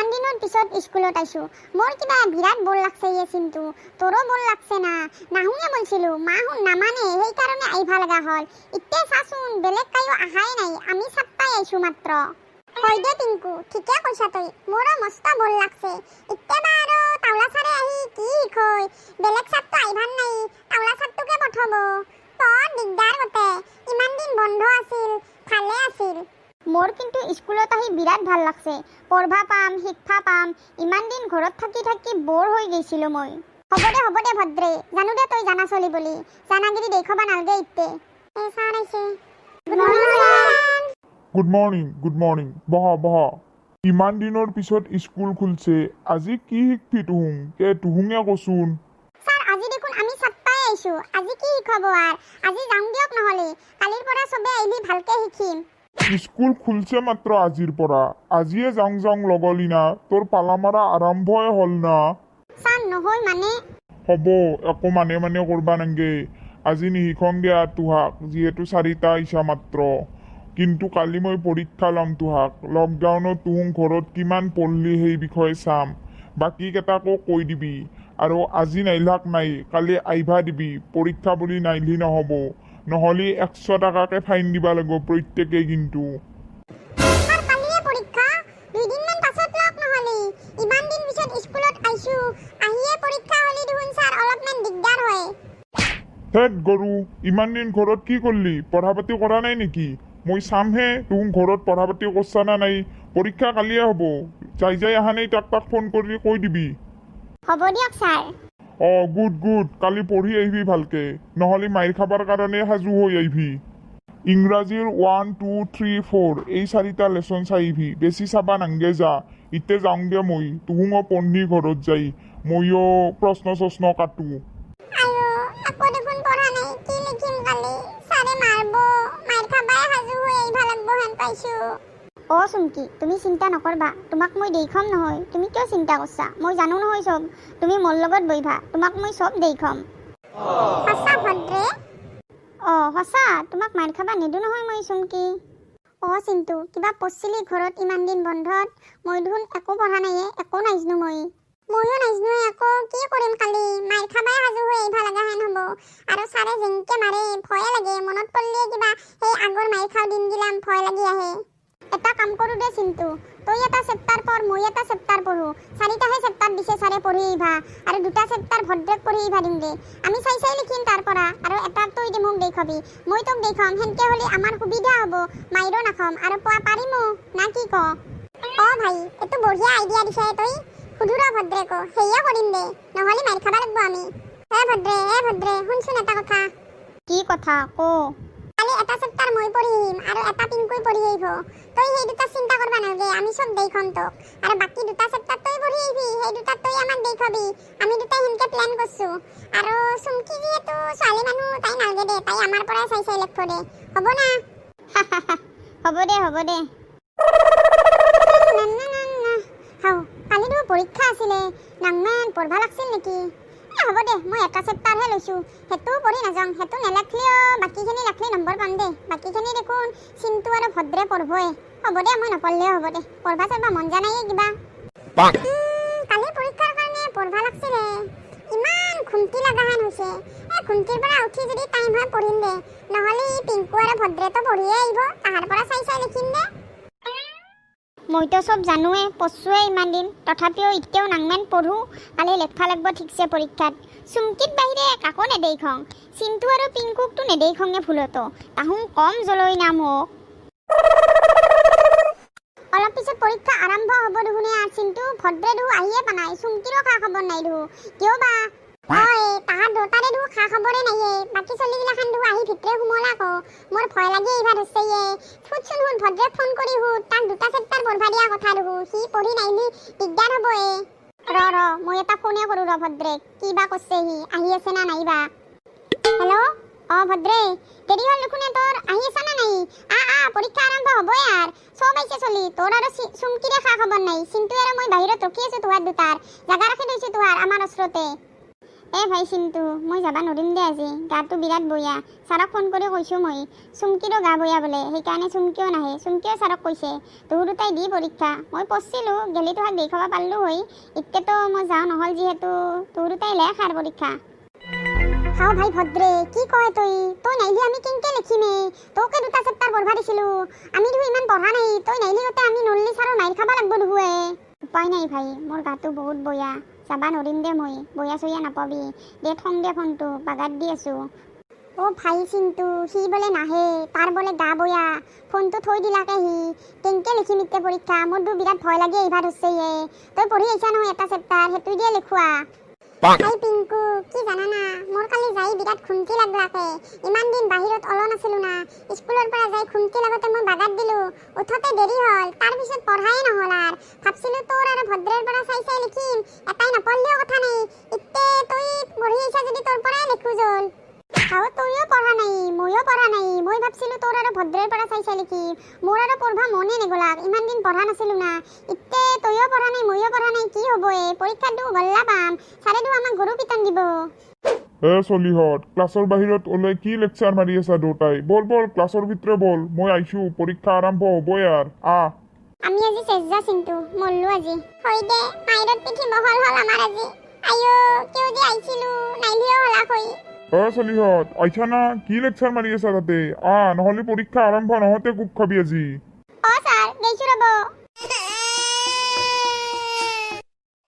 ইমান দিনৰ পিছত স্কুলত আইছোঁ, মোৰ কিবা বিৰাট বৰ লাগছে। ইয়ে চিন্তু, তোৰো বৰ লাগছে না? নাহোঁয়ে বলছিলোঁ, মা শুন নামানে, সেইকাৰণে আহিবা লগা হ'ল। এতিয়া চাচোন, বেলেগ কায়ো আহাই নাই, আমি চাপ্পাই আহিছোঁ মাত্ৰ। হয় দে টিংকু, ঠিকে কৈছা তই, মোৰো মস্ত বৰ লাগছে। এতিয়া বা আৰু তাওলা ছাৰে আহি কি শিকয়? বেলেগ ছাৰটো আহিবাৰ নাই, তাওলা ছাৰটোকে পঠাব। বৰ দিগদাৰ গোটে। ইমান দিন বন্ধ আছিল, ভালে আছিল। মোৰ কিন্তু স্কুলত আহি বিৰাট ভাল লাগছে। পঢ়বা পাম, শিক্ষা পাম। ইমান দিন ঘৰত থাকি থাকি বৰ হৈ গৈছিলো মই। হ'ব দে, হ'ব দে ভদ্ৰে, জানো দে তই জানা চলি বুলি। জানাগিৰি দেখবা নালগে। ইতে এই ছাৰ আহিছে। Good morning. Good morning, good morning. বহা বহা। ইমান দিনৰ পিছত স্কুল খুলছে, আজি কি শিকবি তুহুং? কে তুহুঙে কচোন। ছাৰ, আজি দেখোন আমি সাতটাই আহিছো, আজি কি শিকাব আৰ? আজি যাওঁ দিয়ক, নহ'লে কালিৰ পৰা চবে আহিলি ভালকে শিকিম। স্কুল খুলছে মাত্ৰ আজিৰ পৰা, আজিয়ে যাওঁ যাওঁ লগলি না? তোৰ পালা মাৰা আৰম্ভই হ'ল না? ছাৰ, নহয় মানে হ'ব, একো মানে মানে কৰবা নাংগে। আজি নিশিকং দে আৰ তোহাক, যিহেতু চাৰিটা আহিছা মাত্ৰ। কিন্তু কালি মই পৰীক্ষা ল'ম তোহাক। লকডাউনত তুহুং ঘৰত কিমান পঢ়লি সেই বিষয়ে চাম। বাকীকেইটাকো কৈ দিবি। আৰু আজি নাইলাক নাই, কালি আহিবা দিবি। পৰীক্ষা বুলি নাইলি নহ'ব, নহ'লে 100 টকাকে ফাইন দিবা লাগিব প্ৰত্যেকেই কিন্তু। ছাৰ, কালিয়ে পৰীক্ষা? দুইদিনমান পাছত লওক নহ'লে। ইমান দিন পিছত স্কুলত আহিছো, আহিয়ে পৰীক্ষা হ'লে দেখোন ছাৰ অলপমান দিগদাৰ হয়। ধেত গৰু, ইমান দিন ঘৰত কি কৰিলি? পঢ়া পাতি কৰা নাই নেকি? মই চামহে তুহুং ঘৰত পঢ়া পাতি কৰছা না নাই। পৰীক্ষা কালিয়ে হ'ব। যাই যাই অহা নাই, তাক তাক ফোন কৰি কৈ দিবি। হ'ব দিয়ক ছাৰ। অঁ, গুড গুড। কালি পঢ়ি আহিবি ভালকে, নহ'লে মাইৰ খাবাৰ কাৰণে সাজু হৈ আহিবি। ইংৰাজীৰ ওৱান, টু, থ্ৰী, ফ'ৰ এই চাৰিটা লেচন চাই আহিবি, বেছি চাবা নাংগে যা। ইতে যাওঁগে মই, তুহুঙো পঢ়ি ঘৰত যাই, ময়ো প্ৰশ্ন চশ্ন কাটো। আয়ো, একো দেখোন পঢ়া নাই, কি লিখিম কালি? ছাৰে মাৰব, মাইৰ খাবাই সাজু হৈ আহিব লাগব হেন পাইছো। অ চুমকি, তুমি চিন্তা নকৰবা, তোমাক মই দেখম নহয়। তুমি কিয় চিন্তা কৰছা? মই জানো নহয় চব। তুমি মোৰ লগত বহিবা, তোমাক মই চব দেখম। সঁচা ভদ্ৰে? অ সঁচা, তোমাক মাৰ খাবা নিদো নহয় মই চুমকি। অ চিন্তু, কিবা পঢ়ছিলি ঘৰত ইমান দিন বন্ধত? মই দেখোন একো পঢ়া নাইয়ে, একো নাজনো মই। ময়ো নাজনো একো। কি কৰিম কালি? মাইৰ খাবাই সাজু হৈ আহিব লগা হেন হ'ব। আৰু ছাৰে যেনকে মাৰে, ভয়ে লাগে। মনত পৰিলে কিবা সেই আগৰ মাইৰ খাওঁ দিনগিলাম ভয় লাগি আহে। এটা কাম কৰোঁ দে চিন্তু, তই এটা চেপ্টাৰ পঢ়, মই এটা চেপ্টাৰ পঢ়ো। চাৰিটাহে চেপ্টাৰ দিছে ছাৰে পঢ়ি আহিবা, আৰু দুটা চেপ্টাৰ ভদ্ৰেক পঢ়ি আহিবা দিম দে। আমি চাই চাই লিখিম তাৰ পৰা, আৰু এটা তই দি মোক দেখবি, মই তোক দেখম। সেনকে হ'লে আমাৰ সুবিধা হ'ব, মাইৰো নাখাম আৰু পোৱা পাৰিমো, না কি ক? অ ভাই, এইটো বঢ়িয়া আইডিয়া দিছে তই। সুধু ৰ ভদ্ৰেকো, সেয়ে কৰিম দে, নহ'লে মাইৰ খাব লাগব আমি। এ ভদ্ৰে, এ ভদ্ৰে, শুনচোন এটা কথা। কি কথা, ক। কালি এটা চেপ্টাৰ মই পঢ়ি আহিম আৰু এটা পিংকুই পঢ়ি আহিব। তই সেই দুটা চিন্তা কৰবা নালগে, আমি চব দেখম তোক। আৰু বাকী দুটা চেপ্টাৰ তই পঢ়ি আহিবি, সেই দুটা তই আমাক দেখবি। আমি দুটাই সেনকে প্লেন কৰছো। আৰু চুমকি যিহেতু ছোৱালী মানুহ, তাই নালগে দে, তাই আমাৰ পৰাই চাই চাই লিখব দে। হ'ব না? হ'ব দে, হ'ব দে। না না না না, হাও, কালি দেখোন পৰীক্ষা আছিলে, নাংমান পঢ়বা লাগছিল নেকি? এ হ'ব দে, মই এটা চেপ্টাৰহে লৈছোঁ, সেইটোও পঢ়ি নাযাওঁ। সেইটো নেলেখলিও বাকীখিনি লেখলি নম্বৰ পাম দে। বাকীখিনি দেখোন চিন্তু আৰু ভদ্ৰে পঢ়বই। হ'ব দে, মই নপঢ়লেও হ'ব দে। পঢ়বা চঢ়বা মন যোৱা নাইয়ে কিবা। কালি পৰীক্ষাৰ কাৰণে পঢ়বা লাগছিলে। ইমান ঘুমটি লগা হেন হৈছে। এই ঘুমটিৰ পৰা উঠি যদি টাইম হয় পঢ়িম দে, নহ'লে পিংকু আৰু ভদ্ৰেতো পঢ়িয়ে আহিব, তাহাৰ পৰা চাই চাই লিখিম দে। মইতো চব জানোৱে, পঢ়ছোৱে ইমান দিন, তথাপিও এতিয়াও নাংমান পঢ়োঁ। কালি লেখবা লাগব ঠিকছে পৰীক্ষাত। চুমকিত বাহিৰে কাকো নেদেখং। চিন্তু আৰু পিংকুকতো নেদেখঙে ভুলতো, তাহোঁ কম জ্বলৈ না মোক। অলপ পিছত পৰীক্ষা আৰম্ভ হ'ব দেখোন। চিন্তু, ভদ্ৰে দেখোঁ আহিয়ে পা নাই, চুমকিৰো খা খবৰ নাই দেখোঁ, কিয় বা? হয়, তাহাঁত দুটাৰে দেখোঁ খা খবৰে নাইয়ে। বাকী চলিগিলাখান দেখোঁ আহি ভিতৰে সোমলা আকৌ। মোৰ ভয় লাগি আহিবা ধৰছে ইয়ে। সোধচোন সোধ, ভদ্ৰেক ফোন কৰি সোধ, তাক দুটা চেপ্টাৰ পঢ়বা দিয়া কথা দেখোঁ। সি পঢ়ি নাহিলি দিগদাৰ হ'ব এ। ৰ ৰ, মই এটা ফোনে কৰোঁ ৰ ভদ্ৰেক, কি বা কৰছে সি, আহি আছে না নাইবা। হেল্ল', অ ভদ্ৰে, দেৰি হ'ল দেখোন তোৰ, আহি আছা না নাই? আ আ, পৰীক্ষা আৰম্ভ হ'বই আৰ, চব আহিছে চলি, তোৰ আৰু চুমকিৰে খা খবৰ নাই। চিন্তু আৰু মই বাহিৰত ৰখি আছো, তোহাৰ দুটাৰ জাগা ৰাখি থৈছো তোহাৰ আমাৰ ওচৰতে। এ ভাই চিন্তু, মই যাবা নৰিম দে আজি, গাটো বিৰাট বয়া। ছাৰক ফোন কৰি কৈছোঁ মই। চুমকিৰো গা বয়া বোলে, সেইকাৰণে চুমকিও নাহে। চুমকিও ছাৰক কৈছে। তহু দুটাই দি পৰীক্ষা। মই পঢ়িছিলোঁ, গেলি তোহাক দেখুৱাব পাৰিলোঁ হয়। এতিয়াতো মই যাওঁ নহ'ল যিহেতু, তহু দুটাই লেখ আৰু পৰীক্ষা। হাও ভাই ভদ্ৰে, কি কয় তই? তই নাইলি আমি কেনকে লিখিমে? তোকে দুটা চেপ্টাৰ পঢ়বা দিছিলো, আমি দেখোন ইমান পঢ়া নাই। তই নাইলি গোটে আমি নল্লি ছাৰৰ মাইৰ খাব লাগব দেখোন। উপায় নাই ভাই, মোৰ গাটো বহুত বয়া, যাবা নৰিম দে মই। বয়া চয়া নাপাবি দে, থং দে ফোনটো, বাগাত দি আছো। অ' ভাই চিন্তু, সি বোলে নাহে, তাৰ বোলে গা বয়া, ফোনটো থৈ দিলাকে সি। কেনকে লিখিম এতিয়া পৰীক্ষা? মোৰতো বিৰাট ভয় লাগি আহিবা ধৰছে। তই পঢ়ি আহিছা নহয় এটা চেপ্টাৰ, সেইটো দিয়ে লিখোৱা। হাই পিংকু, কি জানানা, মোৰ কালি যাই বিৰাট খুন্তি লাগলাকে। ইমান দিন বাহিৰত ওলোৱা নাছিলো না, স্কুলৰ পৰা যাই খুন্তি লাগতে মই বাগাত দিলো। উঠোতে দেৰি হ'ল, তাৰপিছত পঢ়াই নহ'ল। আৰু ভাবছিলো তোৰ আৰু ভদ্ৰেৰ পৰা চাই চাই লিখিম, এটাই নপঢ়লেও কথা নাই। ইতে তই পঢ়ি আহিছা যদি তোৰ পৰাই লিখো জল। হাও, তইও পঢ়া নাই, ময়ো পঢ়া নাই। মই ভাবছিলো তোৰ আৰু ভদ্ৰেৰ পৰা চাই চাই লিখিম। মোৰ আৰু পঢ়বা মনে নেগলাক, ইমান দিন পঢ়া নাছিলো না। ইতে তইও পঢ়া নাই, ময়ো পঢ়া নাই, কি হ'ব এই পৰীক্ষাত? গল্লা পাম, ছাৰেতো আমাক গৰু পিটন দিব। এ চলিহঁত, ক্লাছৰ বাহিৰত ওলাই কি লেকচাৰ মাৰি আছা দুটাই? বল বল, ক্লাছৰ ভিতৰে বল, মই আহিছো, পৰীক্ষা আৰম্ভ হ'বই আৰু, আহ। আমি আজি চেজ্জা চিন্তু, মৰলো আজি। হয় দে, মাইৰত পিঠি বহল হ'ল আমাৰ আজি। আইঅ, কিয় যে আহিছিলো, নাইলিও হলা হৈ। অ চলিহঁত, আইছা না? কি লেকচাৰ মাৰি আছা তাতে? আহ, নহ'লে পৰীক্ষা আৰম্ভ নহওঁতে কোব খাবি আজি। অ ছাৰ, গৈছো ৰ'ব।